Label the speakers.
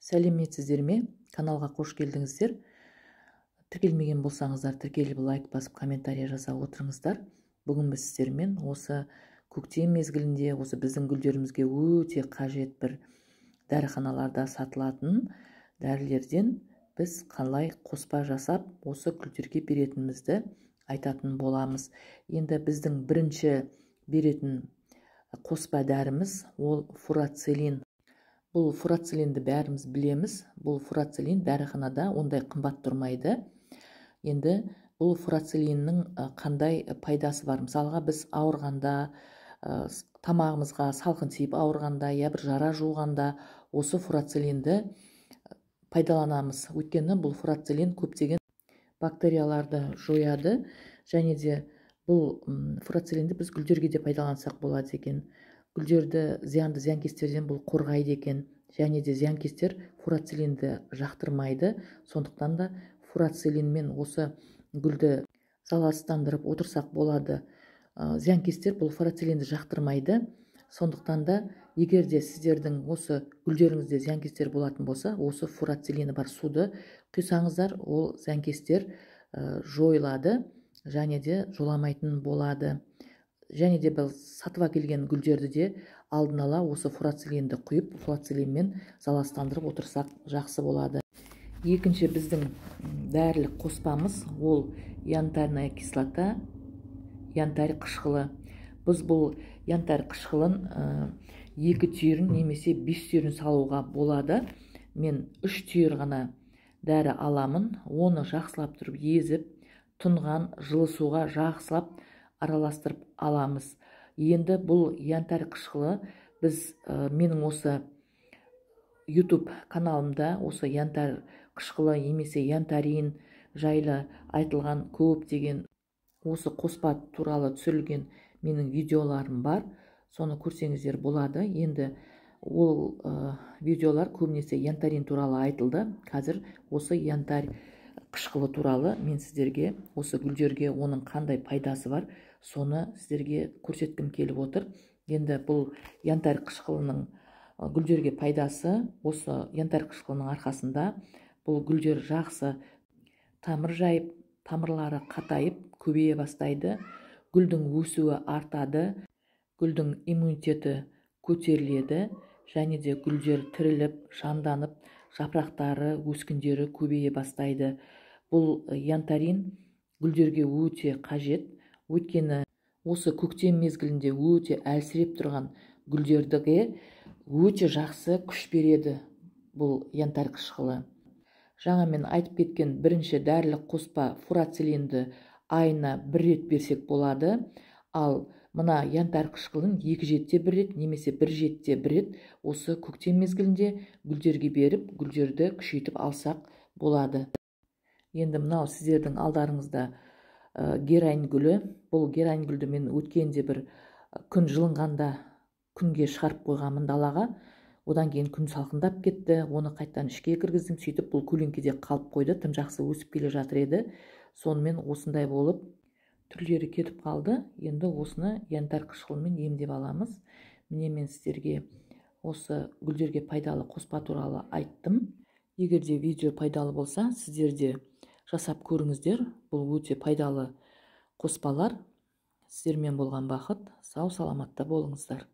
Speaker 1: Сәлеметсіздер ме? Каналға қош келдіңіздер. Тіркелмеген болсаңыздар, тіркеліп, лайк басып, комментарий жасап отырыңыздар. Бүгін біз сіздермен осы көктем мезгілінде осы біздің гүлдерімізге өте қажет бір дәріханаларда сатылатын дәрілерден біз қалай қоспа жасап осы гүлдерге беретінімізді айтатын боламыз. Енді біздің бірінші беретін қоспа дәріміз ол фурацилин. Бұл фурацилинді бәріміз білеміз. Бұл фурацилин дәріханада ондай қымбат тұрмайды. Енді бұл фурацилиннің қандай пайдасы бар? Мысалға, біз ауырғанда, тамағымызға салқын тиіп ауырғанда, я бір жара жуғанда осы фурацилинді пайдаланамыз. Өйткені бұл фурацилин көптеген бактерияларды жояды. Және де бұл фурацилинді біз гүлдерге де пайдалансақ болады екен. Гүлдерді зиянды зиянкестерден бұл қорғайды екен. Және де зиянкестер фурацилинді жақтырмайды. Сондықтан да фурацилинмен осы гүлді залалсыздандырып отырсақ болады. Зиянкестер бұл фурацилинді жақтырмайды. Сондықтан да егер де сіздердің осы гүлдеріңізде зиянкестер болатын болса, осы фурацилині бар суды құйсаңыздар, ол зиянкестер жойылады және де жоламайтын болады. Және де бұл сатып әкелген гүлдерді де алдын ала осы фурацилинді құйып, фурацилинмен залалсыздандырып отырсақ жақсы болады. Екінші біздің дәрілік қоспамыз ол янтарная кислота, янтарь қышқылы. Біз бұл янтарь қышқылын 2 түйірін немесе 5 түйірін салуға болады. Мен 3 түйір ғана дәрі аламын. Оны жақсылап тұрып езіп, тұнған жылы суға жақсылап араластырып аламыз. Енді бұл янтарь қышқылы біз менің осы YouTube каналымда осы янтарь қышқылы немесе янтарин жайлы айтылған көптеген осы қоспа туралы түсірілген менің видеоларым бар. Соны көрсеңіздер болады. Енді ол видеолар көбінесе янтарин туралы айтылды. Қазір осы янтарь қышқылы туралы мен сіздерге осы гүлдерге оның қандай пайдасы бар, соны сіздерге көрсеткім келіп отыр. Енді бұл янтарь қышқылының гүлдерге пайдасы, осы янтарь қышқылының арқасында бұл гүлдер жақсы тамыр жайып, тамырлары қатайып, көбейе бастайды. Гүлдің өсуі артады, гүлдің иммунитеті көтеріледі, және де гүлдер тіріліп, жанданып, жапырақтары, өскіндері көбейе бастайды. Бұл янтарин гүлдерге өте қажет. Өйткені осы көктем мезгілінде өте әлсіреп тұрған гүлдерге өте жақсы күш береді бұл янтарь қышқылы. Жаңа мен айтып кеткен бірінші дәрілік қоспа фурацилинді айына бір рет берсек болады. Ал мына янтарь қышқылын 2 жетте бір рет немесе 1 жетте бір рет осы көктем мезгілінде гүлдерге беріп, гүлдерді күшейтіп алсақ болады. Енді мынау сіздердің алдарыңызда герань гүлі. Бұл герань гүлді мен өткенде бір күн жылынғанда күнге шығарып қойғанмын далаға. Одан кейін күн салқындап кетті, оны қайтадан ішке кіргіздім. Сөйтіп бұл көлеңкеде қалып қойды, тым жақсы өсіп келе жатыр еді. Сонымен осындай болып түрлері кетіп қалды. Енді осыны янтарь қышқылымен емдеп аламыз. Міне мен сіздерге осы гүлдерге пайдалы қоспа туралы айттым. Егер де видео пайдалы болса, сіздер де жасап көріңіздер. Бұл өте пайдалы қоспалар. Сіздермен болған Бақыт. Сау саламатта болыңыздар.